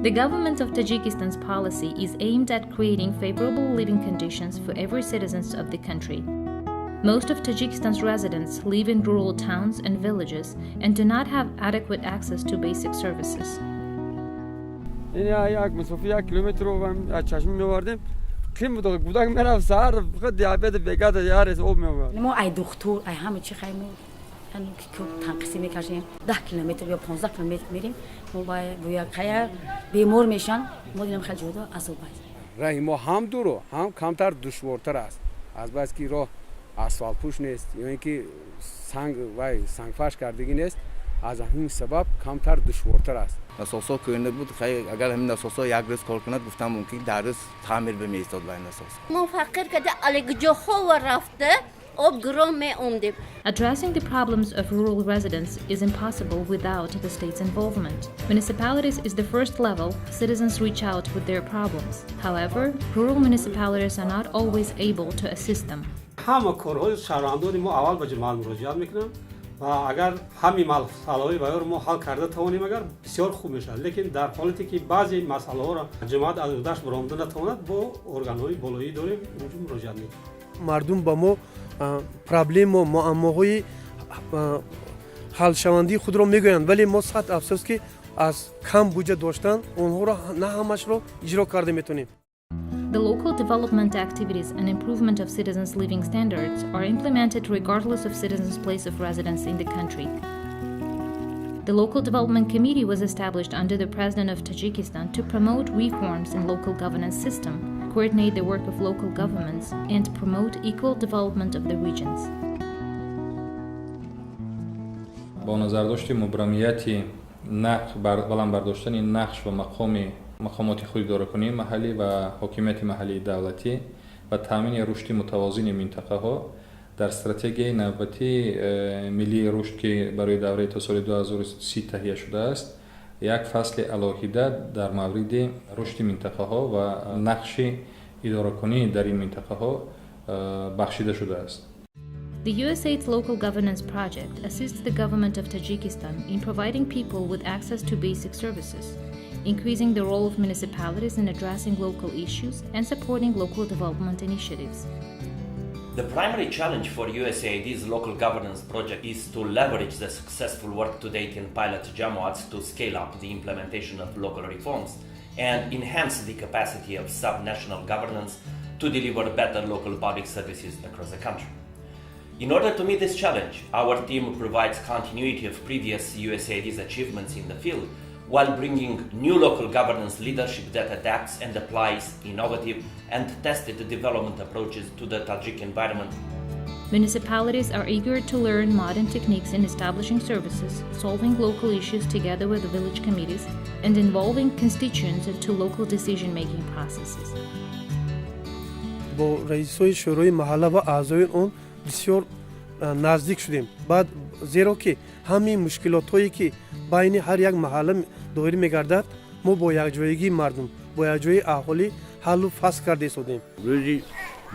The government of Tajikistan's policy is aimed at creating favorable living conditions for every citizen of the country. Most of Tajikistan's residents live in rural towns and villages and do not have adequate access to basic services. Ин як масофа як километр аз чашма меовардем, қим буд, гудак мерафт саҳар, фақат диабет бегада ярес об меовард. Мо ай духтур, ай ҳама чи хай мо танқисӣ мекашем, 10 километр ё 15 километр мерим. Мо хая бемор мешан, мо динам хеле ҷудо азоб аст. Раҳи мо ҳам дуру, ҳам камтар душвортар аст, азбаски роҳ асфалтпӯш нест ё ин ки санг вай сангфарш кардагӣ нест, аз ҳамин сабаб камтар душвортар аст. Насосҳо кӯҳна буд. Агар ҳамин насосҳо як рӯз кор кунад, гуфтам, мумкин дар рӯз таъмир бимеистод ба ин насос. Мо фақир када алегҷоҳова рафта об гирон меомдем. Addressing the problems of rural residents is impossible without the state's involvement. Municipalities is the first level citizens reach out with their problems. However, rural municipalities are not always able to assist them. Ҳама корҳои шаҳрвандони мо аввал ба ҷамоат муроҷиат мекунанд ва агар ҳамин масъалаҳои вайёро мо ҳал карда тавонем, агар бисёр хуб мешавад, лекин дар ҳолате ки баъзе масъалаҳоро ҷамоат аз уҳдаш баромада натавонад, бо органҳои болоӣ дорем, онҷо муроҷиат мекунем. Мардум ба мо проблему муаммоҳои ҳалшавандии худро мегӯянд, вале мо сад афсӯс, ки аз кам буҷа доштан онҳоро на ҳамашро иҷро карда метавонем. The local development activities and improvement of citizens' living standards are implemented regardless of citizens' place of residence in the country. The Local Development Committee was established under the President of Tajikistan to promote reforms in local governance system, coordinate the work of local governments, and promote equal development of the regions. Бо назардошти мубрамияти баланд бардоштани нақш ва мақоми мақомоти худидоракунии маҳаллӣ ва ҳокимияти маҳаллии давлатӣ ва таъмини рушди мутавозини минтақаҳо, дар стратегияи навбатии миллии рушд, ки барои давраи то соли 2030 таҳия шудааст, як фасли алоҳида дар мавриди рушди минтақаҳо ва нақши идоракунӣ дар ин минтақаҳо бахшида шудааст. The USAID's local governance project assists the government of Tajikistan in providing people with access to basic services, increasing the role of municipalities in addressing local issues and supporting local development initiatives. The primary challenge for USAID's local governance project is to leverage the successful work to date in pilot jamoats to scale up the implementation of local reforms and enhance the capacity of subnational governance to deliver better local public services across the country. In order to meet this challenge, our team provides continuity of previous USAID's achievements in the field while bringing new local governance leadership that adapts and applies innovative and tested development approaches to the Tajik environment. Municipalities are eager to learn modern techniques in establishing services, solving local issues together with the village committees, and involving constituents into local decision making processes. Бо раисои шӯрои маҳалла ва аъзои он бисёр наздик шудем. Баъд зеро ки ҳамин мушкилотҳое, ки байни ҳар як маҳалла доир мегардад, мо бо якҷоягии мардум, бо якҷояи аҳолӣ ҳаллу фасл карда истодем. Рӯзи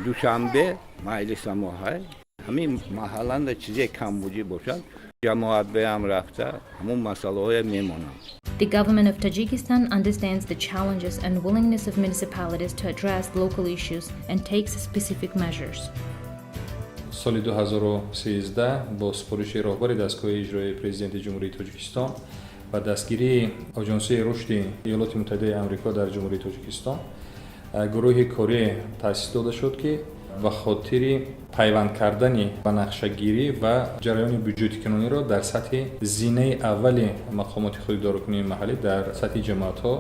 душанбе маҷлисамоҳай, ҳамин маҳалланда чизе камбудӣ бошад, ҷамоат беам рафта ҳамун масъалаҳое мемонам. The government of Tajikistan understands the challenges and willingness of municipalities to address local issues and takes specific measures. Соли 2013 бо супориши роҳбари дастгоҳи иҷроии Президенти Ҷумҳурии Тоҷикистон ва дастгирии Оҷонсии рушди Иёлоти Муттаҳидаи Амрико дар Ҷумҳурии Тоҷикистон гурӯҳи корӣ таъсис дода шуд, ки ба хотири пайванд кардани банақшагирӣ ва ҷараёни буҷетикунониро дар сатҳи зинаи аввали мақомоти худидоракунии маҳаллӣ, дар сатҳи ҷамоатҳо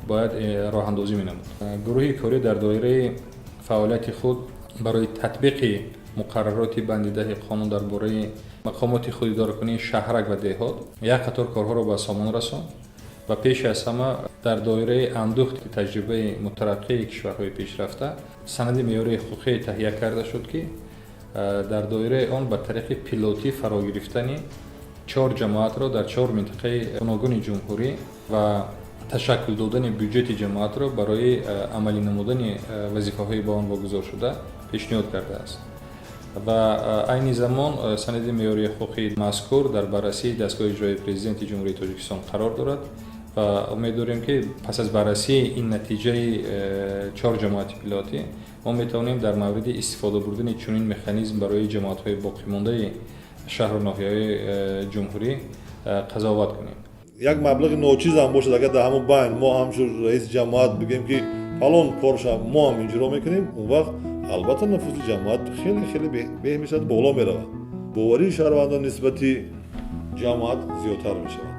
бояд роҳандозӣ менамуд. Гурӯҳи корӣ дар доираи фаъолияти худ барои татбиқи муқаррароти банди 10-и қонун дар бораи мақомоти худидоракунии шаҳрак ва деҳот як қатор корҳоро ба сомон расонд ва пеш аз ҳама дар доираи андӯхти таҷрибаи мутараққии кишварҳои пешрафта санади меъёрии ҳуқуқӣ таҳия карда шуд, ки дар доираи он ба тариқи пилотӣ фаро гирифтани чор ҷамоатро дар чор минтақаи гуногуни ҷумҳурӣ ва ташаккул додани бюҷети ҷамоатро барои амалӣ намудани вазифаҳои ба он вогузоршуда пешниҳод кардааст. Ва айни замон санади меъёрии ҳуқуқии мазкур дар баррасии дастгоҳи иҷроии Президенти Ҷумҳурии Тоҷикистон қарор дорад. Ва умед дорем, ки пас аз баррасии ин натиҷаи чор ҷамоати пилотӣ мо метавонем дар мавриди истифода бурдани чунин механизм барои ҷамоатҳои боқимондаи шаҳру ноҳияҳои ҷумҳурӣ қазоват кунем. Як маблағи ночиз ҳам бошад, агар дар ҳамон байн мо ҳамчун раиси ҷамоат бигӯем, ки фалон корша мо ҳам иҷро мекунем, он вақт албатта нуфузи ҷамоат хеле хеле беҳ мешавад, боло меравад, боварии шаҳрвандон нисбати ҷамоат зиёдтар мешавад.